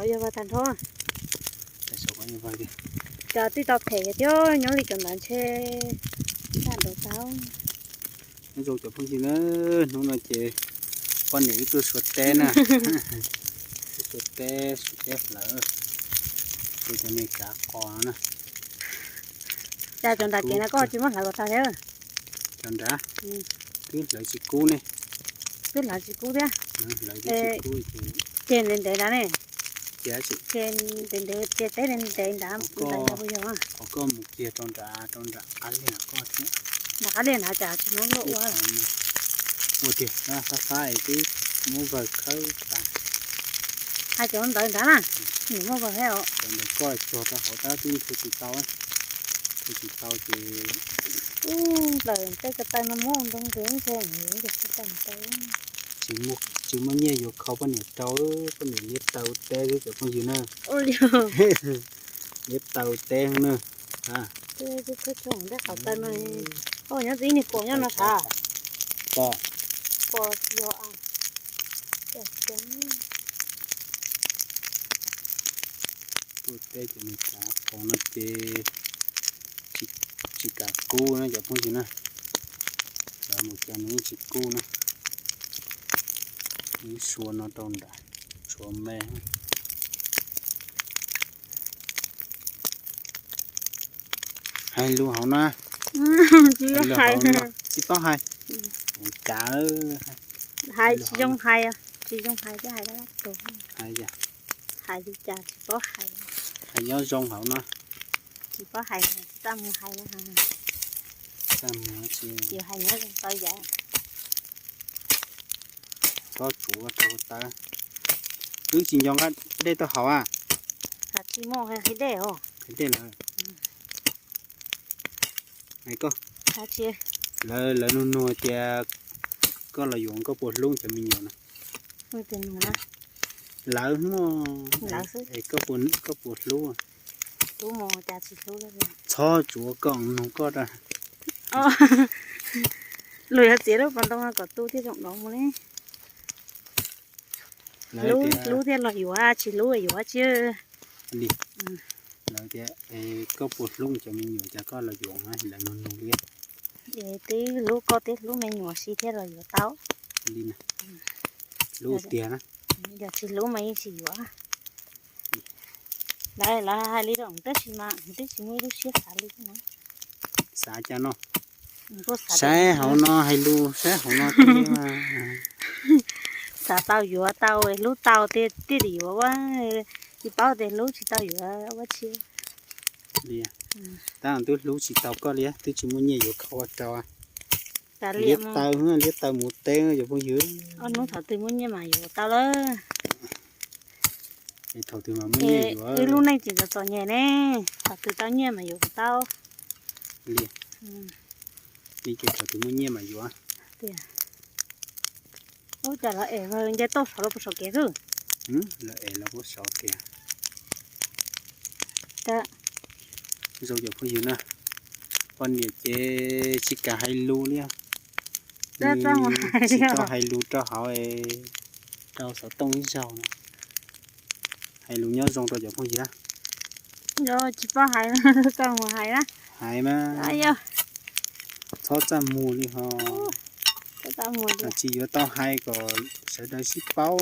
Yog vag tag nrho. Cov twb tau them thiab nyob li cov ntawd ntshe noj nrau tau. Nyob zoo cov phooj ywg na, hnub no ces poj niam wb tuaj suav teb na. Wb suav teb, suav teb hlawv, suav cov me kav qos no na. Cas cov nram kev no koj tsis muab hlawv kom tag thiab? Cov nrad twb hlawv tsis kub ne. Twb hlawv tsis kub thiab. Hlawv twb tsis kub ces ntev ntev nrad ne. Ces ntev ntev ces teb ntev ntev nrad, ntev nrad puas yog? Qhov koj mus kiag rau nrad, rau nram qab liaj koj thiab. Nram qab liaj nrad cas tsis muab luaj ua? Ua tiag, fab fab es twb muab vawg khawb tas. Hais cov ntawd nrad na, nws muaj vawg thiab os. Cov ntawd koj tsuag rau hauv tab twb nthua tsis tau, nthua tsis tau ces. Ub, lawm tej ko taw no muab ntoo ntws ntshe nws yuav nce tsis tau tau. Tsis muaj nyiaj yuav khau poj niam rau, poj niam liab taw teb xwb cov phooj ywg na. Liab taw teb na. Twb tsis tau tej qhov taw no. Koj nyob tib nig kuam nyob no sav? Pom, pom tsis yog. Tuaj teb cov me kav qos no ces tsis kam kub na cov phooj ywg na. Hlawv mus cov nws yeej tsis kub na. Wb sua no rau nram, sua me. Hais lus hauv na. Tsis paub hais. Cav, hais tsis zoo hais, tsis zoo hais thiab hais dab tuag. Hais li cas tsis paub hais. Hais nyob zoo hauv no. Tsis paub hais, tsis txaj muag hais na. Tsis hais nyob zoo tau yam. Tsob tsuav rau tawv. Wb tsis nco nqa dej tau hauv a. Tsis muaj dej os. Dej lawm. Lawv, lawv nug nug tias koj los yuav koj puas hlub cov me nyuam no. Lawv, koj puas hlub? Txhob tsuav koj nug koj ra. Luag yuav txiav lub pas ntoo no kom tu thiaj zoo dov mus li. Hlub thiaj los yuav, tsis hlub yuav tsis. Li, lawv tias koj puas hlub cov me nyuam cas koj los yuav, lawv nug nug li. Es twb hlub koj twb hlub me nyuam si thiaj los yuav tau. Li na, hlub tiag na. Yog tsis hlub mas yeej tsis yuav. Lawv, lawv hais li zoo tab sis mas twb tsis muaj ib lub siab xav li na. Xav cas no? Saib hauv no hais lus, saib hauv no tiag mas. Xav tau yuav tau, hlub tau tiag tiag yuav ua, tsis paub tias hlub tsis tau yuav ua tsi. Li, tab twb hlub tsis tau koj li, twb tsis muaj nyiaj yuav khau ua rau. Liab taw, liab taw mus teb cov phooj ywg. Ob hnub thaum twg muaj nyiaj mas yuav tau lawm. Thaum twg mas muaj nyiaj yuav. Wb lub neej tsis txom txom nyem ne, thaum twg tau nyiaj mas yuav kom tau. Li, li ces thaum twg muaj nyiaj mas yuav. Ub, cas lawv es nce toj saud los puag saum kev xwb. Lawv es los puag saud kev. Zoo cov phooj ywg na, poj niam ces tsis kam hais lus li. Tsis tau hais lus rau hauv, rau xov tooj ib zaug no. Hais lus nyob zoo rau cov phooj ywg. Tsis paub hais, txaj muag hais na. Hais mas, txhob txaj muag li ho. Tsis yuav tau hais kom sawv daws sib paub,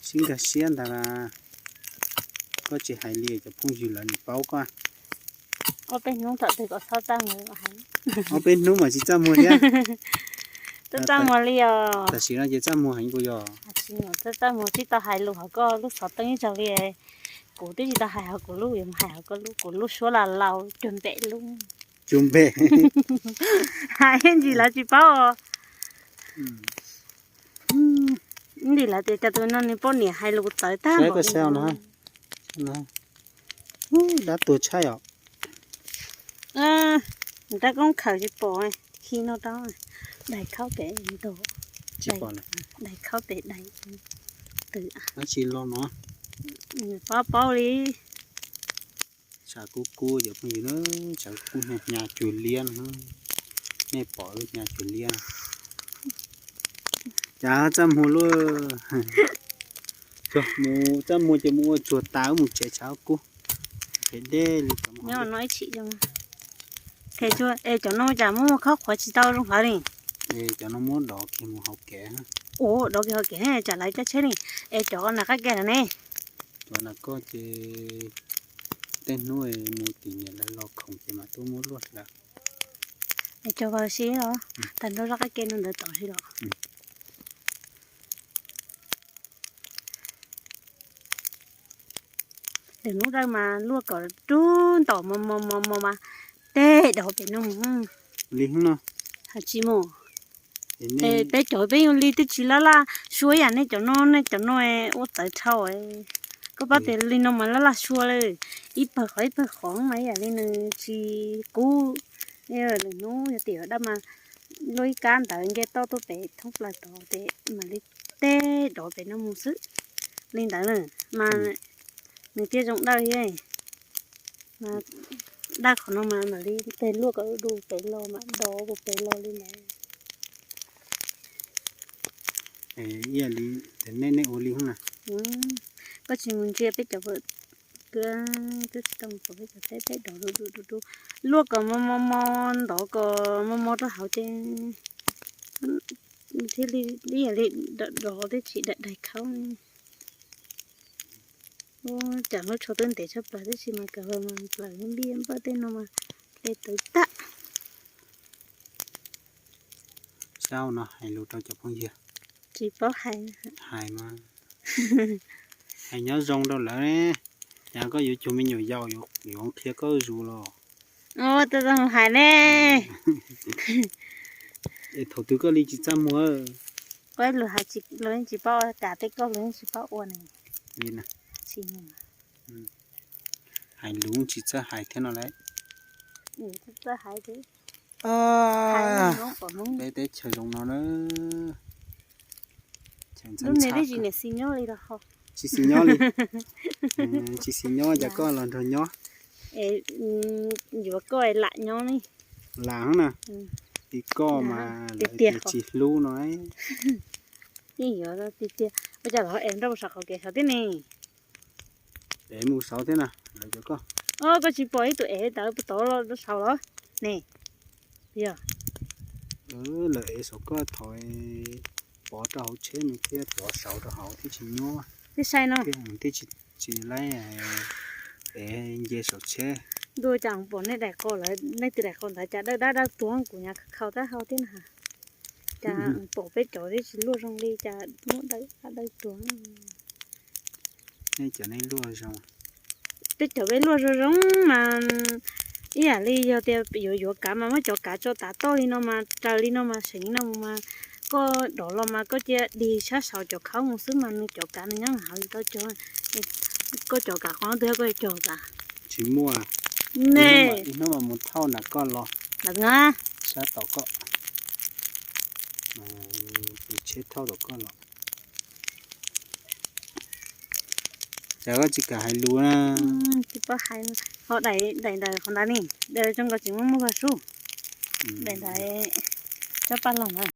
sib nkag siab ntag las. Koj tsis hais li cov phooj ywg lawv nim paub koj. Ob peb hnub thaum twg kom txhob txaj muag. Ob peb hnub mas tsis txaj muag thiab. Txaj muag li os. Tam sim no ces txaj muag heev puas yog? Txaj muag tsis tau hais lus hauv koj lub xov tooj ib zaug li. Kuv twb tsis tau hais hauv kuv lub, yuav mus hais hauv koj lub, kuv lub suab los laus cuag npem lub. Cuag npem. Hais ntsis lawv tsis paub os. Ntim lawv tias cov tus no nws poj niam hais lus txawv tag npaum li. Dab tuag tshaib os. Rab koob khaws tsis pom, khi no rau, daim khaub pem ntug, daim khaub pem daim twg. Dab tsi los no? Paub paub li. Tshav kub kub cov phooj ywg na, tshav kub hnya cuag liab no. Nej pom lub hnya cuag liab no. Cas txaj muag luaj. Mus txaj muag ces mus ua tsuag tas wb mus tsev tshav kub. Nyob no ib chim. Them tsuag es cov no cas muab muag khob qhuav tsis tau zoo heev li. Cov no muab dov kiag mus hauv kev. Ua dov kiag hauv kev tsam lawv coj tsheb li. Es cov na qab ke na ne. Cov na koj ces tej hnub mus tim niam lawv los khoom ces mas tuaj muab luaj hlawv. Es cov vas si los tag nrho zaj qab ke no ntawd tod si los. Lwm hnub dawb mas luaj kom rub ntom mos mos mos mos mas tej dov pem no mus. Li hnub no. Hais tsis mus. Peb cov peb yuav li twb tsis laj laj sua ib yam nej cov no, nej cov no ua txawv dhau. Koj pab tias li no mas laj laj sua lawm, ib pawg qhov ib pawg qhov mas ib yam li nws tsis kub. Lwm hnub yog tias dab mas luaj ib kab ntawd nce toj tuaj pem thoob plaws tod ces mam li tej dov pem no mus xwb. Li ntawd na mas nws thiaj zoo dawj thiab. Mas dawj qhov no mas mam li tej luaj kom du pem los mas dov puas pem los li ntawd. Ib yam li nej nej ua li na. Koj tsis mus ntsia peb cov, twb tsis tau mus pom peb cov teb peb dov du du du du, luaj kom mos mos mos ntov kom mos mos rau hauv ces thiaj li ib yam li dov dov thiab tsis daim daim khaub. Ua cas lub tsho twb ntev tshaj plaws tib si mas kav mas plaws npij npaj tej no mas hle tawv tag. Xyov no hais lus rau cov phooj ywg. Tsis paub hais. Hais mas hais nyob zoo rau lawv ne. Cas koj yuav cug me nyuam yaus yuav qhia koj zus los. Ua tau hais ne. Es thaum twg koj li tsis txaj muag? Koj lus hais los yeej tsis paub ua, kam tej koj los yeej tsis paub ua ne. Hais lus tsis txawj hais thiab no lauj. Peb teb chaws zoo no na. Lub niag tsis niam xis nyob li los ho. Tsis xis nyob li. Tsis xis nyob cas koj los nrog nyob. Yuav koj lam nyob li. Lam na. Li koj mas lawv tias tsis hlub no. Yeej yuav tiag tiag. Ua cas los es nrog saum qhov kev saud thiab ne? Es mus saud thiab na, lawv cov koj. Koj tsis pom ib tug ev tawv tod rau saud los ne? Yog lawv ev saum koj thaum pov rau hauv tsheb nws thiaj pov saud rau hauv thiab tsis nyuaj. Thiab sai no. Thiab tsis laib ev nce saum tsheb. Ntuj, cas pom nej daim qau lawv, nej tus daim qau ntawd cas dawb dab dawb tuag, kuv nyuam qhuav khaus tab hau thiab na. Cas pom peb cov twb tsis luaj zoo li cas muab dawb dab dawb tuag. Nej cov nej luaj zoo. Peb cov peb luaj zoo zoo mas ib yam li yog tias yuav yuav kav mas muab cov kav tso tav toj li no mas raws li no mas seem li no mus mas koj dov los mas koj cia dig sab saud cov khaub mus xwb mas nws cov kav nws nyob hauv li tau cog. Koj cov kav qhov no twg yog koj cog kav? Tsis muaj. Ne, ib hnub mas mus thauj nram koj los. Sab tom koj. Tus tsheb thauj tom koj los. Cas koj tsis kam hais lus na? Tsis paub hais. Ho daim, daim ntawd qhov ntawd ni, daim zoo nkaus tsis muaj muaj vag sub. Daim ntawd tsob paj loog na.